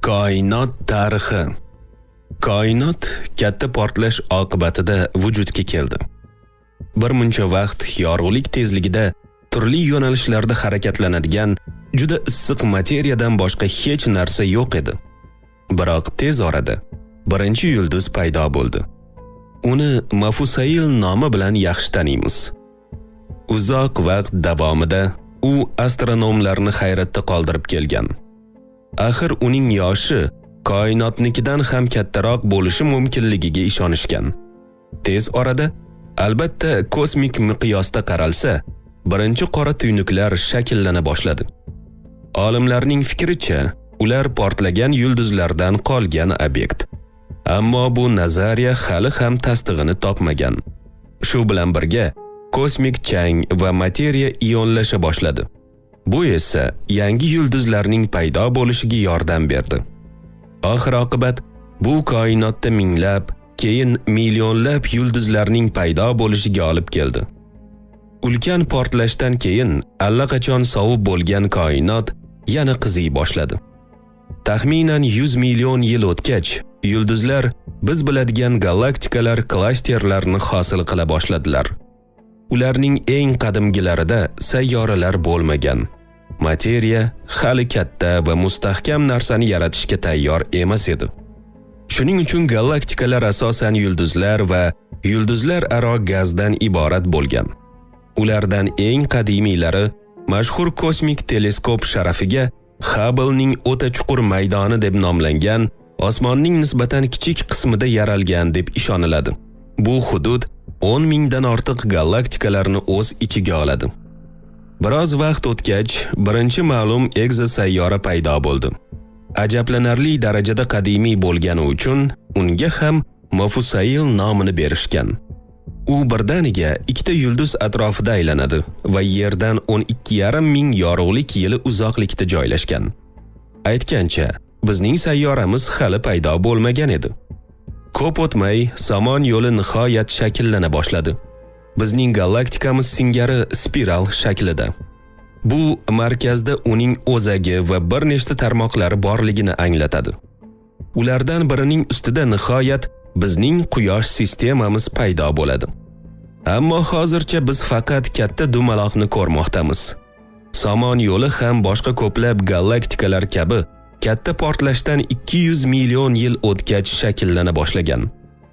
Koinot tarixi. Koinot katta portlash oqibatida vujudga keldi. Bir muncha vaqt yorug'lik tezligida turli yo'nalishlarda harakatlanadigan juda issiq materiyadan boshqa hech narsa yo'q edi. Biroq tez orada birinchi yulduz paydo bo'ldi. Uni Mafusail nomi bilan yaxshi taniymiz. Uzoq vaqt davomida u astronomlarni hayratda qoldirib kelgan. Axir uning yoshi koinotnikidan ham kattaroq bo'lishi mumkinligiga ishonishgan. Tez orada, albatta, kosmik miqyosda qaralsa, birinchi qora tuynuklar shakllana boshladi. Olimlarning fikricha, ular portlagan yulduzlardan qolgan obyekt. Ammo bu nazariya hali ham tasdig'ini topmagan. Shu bilan birga kosmik chang va materiya ionlasha boshladi. Bu esa yangi yulduzlarning paydo bo'lishiga yordam berdi. Oxir oqibat bu koinotda minglab, keyin millionlab yulduzlarning paydo bo'lishiga olib keldi. Ulkan portlashdan keyin allaqachon sovib bo'lgan koinot yana qiziy boshladi. Taxminan 100 million yil o'tgach, yulduzlar biz biladigan galaktikalar klasterlarini hosil qila boshladilar. Ularning eng qadimgilarida sayyoralar bo'lmagan. Materiya hali katta va mustahkam narsani yaratishga tayyor emas edi. Shuning uchun galaktikalar asosan yulduzlar va yulduzlararo gazdan iborat bo'lgan. Ulardan eng qadimiylari mashhur kosmik teleskop sharafiga Hubblening o'ta chuqur maydoni deb nomlangan osmonning nisbatan kichik qismida yaralgan deb ishoniladi. Bu hudud 10 mingdan ortiq galaktikalarni o'z ichiga oladi. Biroz vaqt o'tgach, birinchi ma'lum ekzosayyora paydo bo'ldi. Ajablanarli darajada qadimiy bo'lgani uchun unga ham Mafusail nomini berishgan. U birdaniga ikkita yulduz atrofida aylanadi va Yerdan 12,5 ming yorug'lik yili uzoqlikda joylashgan. Aytgancha, bizning sayyoramiz hali paydo bo'lmagan edi. Ko'p o'tmay, Somon yo'li nihoyat shakllana boshladi. Bizning galaktikamiz singari spiral shaklida. Bu markazda uning o'zagi va bir nechta tarmoqlari borligini anglatadi. Ulardan birining ustida nihoyat bizning quyosh sistemamiz paydo bo'ladi. Ammo hozircha biz faqat katta dumaloqni ko'rmoqdamiz. Somon yo'li ham boshqa ko'plab galaktikalar kabi katta portlashdan 200 million yil o'tgach shakllana boshlagan.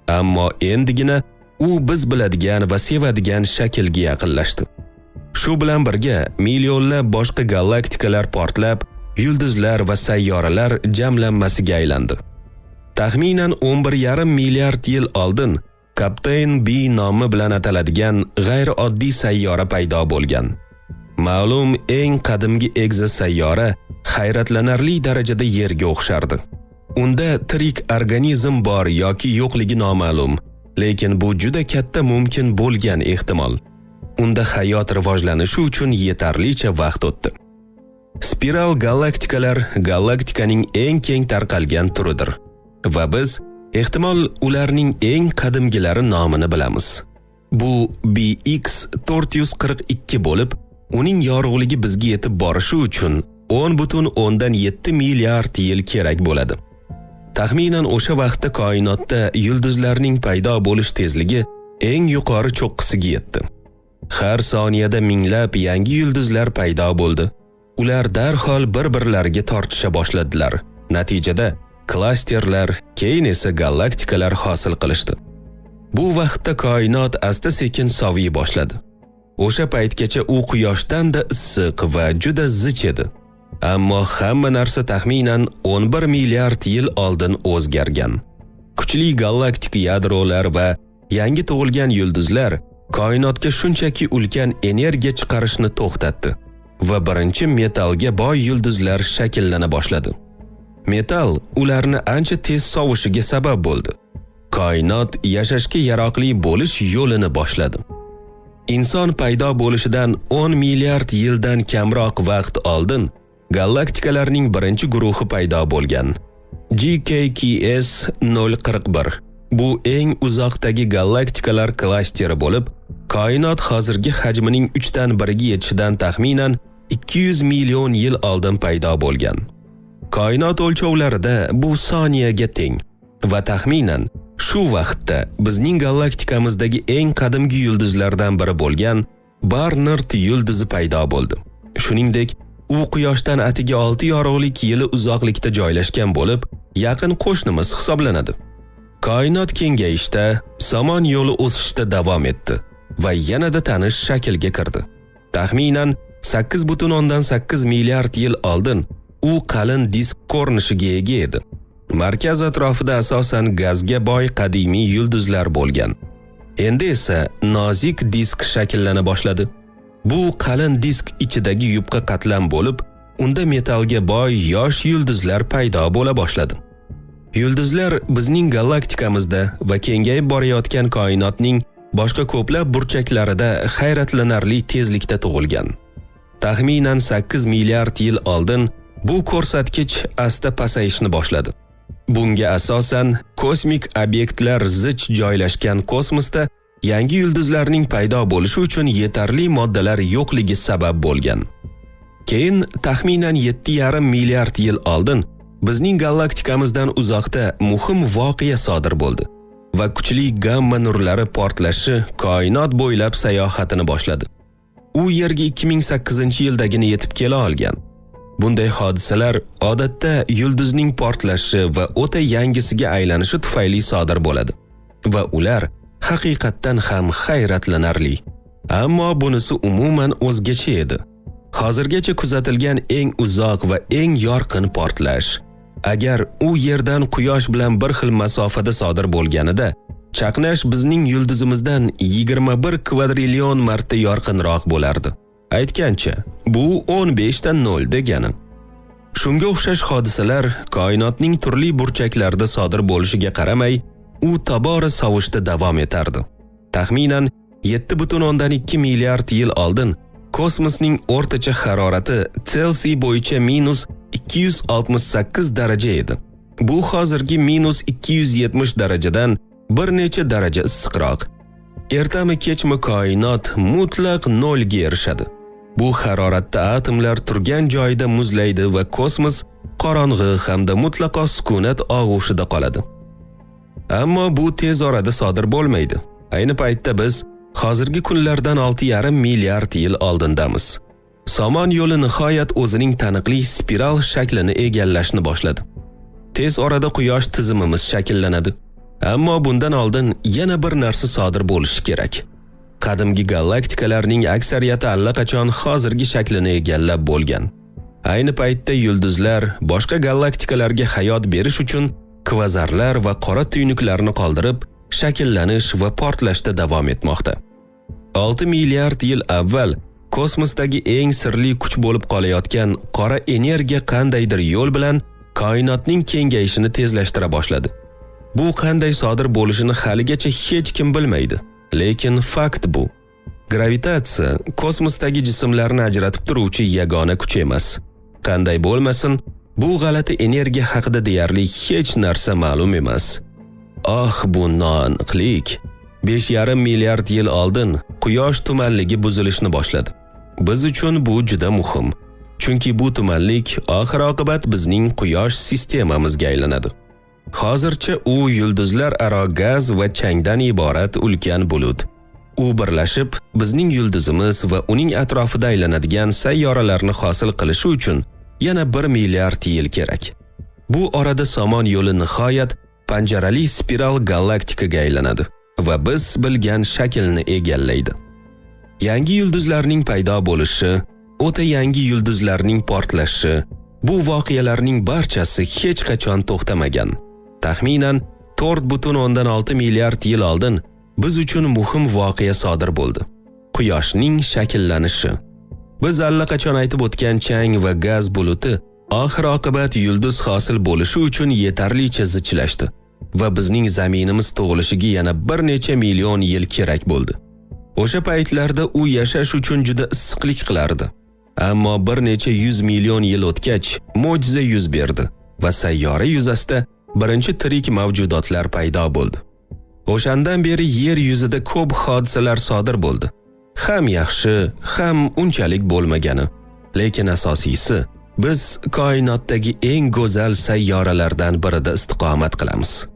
Ammo endigina u biz biladigan va sevadigan shaklga yaqinlashdi. Shu bilan birga millionlab boshqa galaktikalar portlab, yulduzlar va sayyoralar jamlanmasiga aylandi. Taxminan 11,5 milliard yil oldin Kapteyn B nomi bilan ataladigan g'ayrioddiy sayyora paydo bo'lgan. Ma'lum eng qadimgi ekzosayyora hayratlanarli darajada Yerga o'xshardi. Unda tirik organizm bor yoki yo'qligi noma'lum, lekin bu juda katta mumkin bo'lgan ehtimol. Unda hayot rivojlanishi uchun yetarlicha vaqt o'tdi. Spiral galaktikalar galaktikaning eng keng tarqalgan turidir va biz ehtimol ularning eng qadimgilari nomini bilamiz. Bu BX 442 bo'lib, uning yorug'ligi bizga yetib borishi uchun 10,7 milliard yil kerak bo'ladi. Taxminan o'sha vaqtda koinotda yulduzlarning paydo bo'lish tezligi eng yuqori cho'qqisiga yetdi. Har soniyada minglab yangi yulduzlar paydo bo'ldi. Ular darhol bir-birlariga tortisha boshladilar. Natijada klasterlar, keyin esa galaktikalar hosil qilishdi. Bu vaqtda koinot asta-sekin soviy boshladi. O'sha paytgacha u quyoshdan-da issiq va juda zich edi. Ammo hamma narsa taxminan 11 milliard yil oldin o'zgargan. Kuchli galaktik yadrolar va yangi tug'ilgan yulduzlar koinotga shunchaki ulkan energiya chiqarishni to'xtatdi va birinchi metallga boy yulduzlar shakllana boshladi. Metall ularni ancha tez sovishiga sabab bo'ldi. Koinot yashashga yaroqli bo'lish yo'lini boshladi. Inson paydo bo'lishidan 10 milliard yildan kamroq vaqt oldin galaktikalarning birinchi guruhi paydo bo'lgan. GKKS 041 bu eng uzoqdagi galaktikalar klasteri bo'lib, koinot hozirgi hajmining 3 dan 1 ga yetishidan taxminan 200 million yil oldin paydo bo'lgan. Koinot o'lchovlarida bu soniyaga teng va taxminan shu vaqtda bizning galaktikamizdagi eng qadimgi yulduzlardan biri bo'lgan Barnard yulduzi paydo bo'ldi. Shuningdek, u Quyoshdan atigi 6 yorug'lik yili uzoqlikda joylashgan bo'lib, yaqin qo'shnimiz hisoblanadi. Koinot kengayishda, Somon yo'li o'sishda davom etdi va yanada tanish shaklga kirdi. Taxminan 8,8 milliard yil oldin u qalin disk ko'rinishiga ega edi. Markaz atrofida asosan gazga boy qadimiy yulduzlar bo'lgan. Endi esa nozik disk shakllana boshladi. Bu qalin disk ichidagi yupqa qatlam bo'lib, unda metallga boy yosh yulduzlar paydo bo'la boshladi. Yulduzlar bizning galaktikamizda va kengayib borayotgan koinotning boshqa ko'plab burchaklarida hayratlanarli tezlikda tug'ilgan. Taxminan 8 milliard yil oldin bu ko'rsatkich asta pasayishni boshladi. Bunga asosan kosmik obyektlar zich joylashgan kosmosda yangi yulduzlarning paydo bo'lishi uchun yetarli moddalar yo'qligi sabab bo'lgan. Keyin taxminan 7,5 milliard yil oldin bizning galaktikamizdan uzoqda muhim voqea sodir bo'ldi va kuchli gamma nurlari portlashi koinot bo'ylab sayohatini boshladi. U yerga 2008-yildagina yetib kela olgan. Bunday hodisalar odatda yulduzning portlashi va o'ta yangisiga aylanishi tufayli sodir bo'ladi va ular haqiqatdan ham hayratlanarli. Ammo bunisi umuman o'zgacha edi. Hozirgacha kuzatilgan eng uzoq va eng yorqin portlash. Agar u yerdan Quyosh bilan bir xil masofada sodir bo'lganida, chaqnash bizning yulduzimizdan 21 kvadrillion marta yorqinroq bo'lardi. Aytgancha, bu 15 ta 0 degani. Shunga o'xshash hodisalar koinotning turli burchaklarida sodir bo'lishiga qaramay, u tobora sovishda davom etardi. Taxminan 7,2 milliard yil oldin kosmosning o'rtacha harorati Selsiy bo'yicha minus 268 daraja edi. Bu hozirgi minus 270 darajadan bir necha daraja issiqroq. Ertami kechmi koinot mutlaq nolga erishadi. Bu haroratda atomlar turgan joyida muzlaydi va kosmos qorong'i hamda mutlaqo sukunat og'ushida qoladi. Ammo bu tez orada sodir bo'lmaydi. Ayni paytda biz hozirgi kunlardan 6,5 milliard yil oldindamiz. Somon yo'li nihoyat o'zining taniqli spiral shaklini egallashni boshladi. Tez orada Quyosh tizimimiz shakllanadi. Ammo bundan oldin yana bir narsa sodir bo'lishi kerak. Qadimgi galaktikalarning aksariyati allaqachon hozirgi shaklini egallab bo'lgan. Ayni paytda yulduzlar boshqa galaktikalarga hayot berish uchun kvazarlar va qora tuynuklarni qoldirib, shakllanish va portlashda davom etmoqda. 6 milliard yil avval kosmosdagi eng sirli kuch bo'lib qolayotgan qora energiya qandaydir yo'l bilan koinotning kengayishini tezlashtira boshladi. Bu qanday sodir bo'lishini haligacha hech kim bilmaydi, lekin fakt bu. Gravitatsiya kosmosdagi jismlarni ajratib turuvchi yagona kuch emas. Qanday bo'lmasin, bu g'alati energiya haqida deyarli hech narsa ma'lum emas. Oh, bu noaniqlik. 5,5 milliard yil oldin Quyosh tumanligi buzilishni boshladi. Biz uchun bu juda muhim. Chunki bu tumanlik oxir-oqibat bizning Quyosh sistemamizga aylanadi. Hozircha u yulduzlar aro gaz va changdan iborat ulkan bulut. U birlashib, bizning yulduzimiz va uning atrofida aylanadigan sayyoralarni hosil qilishi uchun yana 1 milliard yil kerak. Bu orada Somon yo'li nihoyat panjarali spiral galaktikaga aylanadi va biz bilgan shaklni egallaydi. Yangi yulduzlarning paydo bo'lishi, o'ta yangi yulduzlarning portlashi, bu voqealarning barchasi hech qachon to'xtamagan. Taxminan 4,6 milliard yil oldin biz uchun muhim voqea sodir bo'ldi. Quyoshning shakllanishi. Biz allaqachon aytib o'tgan chang va gaz buluti oxir-oqibat yulduz hosil bo'lishi uchun yetarlicha zichlashdi va bizning zaminimiz tug'ilishiga yana bir necha million yil kerak bo'ldi. O'sha paytlarda u yashash uchun juda issiqlik qilardi. Ammo bir necha yuz million yil o'tgach, mo'jiza yuz berdi va sayyora yuzasida birinchi tirik mavjudotlar paydo bo'ldi. O'shandan beri yer yuzida ko'p hodisalar sodir bo'ldi. Ham yaxshi, ham unchalik bo'lmagani. Lekin asosiysi, Biz koinotdagi eng go'zal sayyoralardan birida istiqomat qilamiz.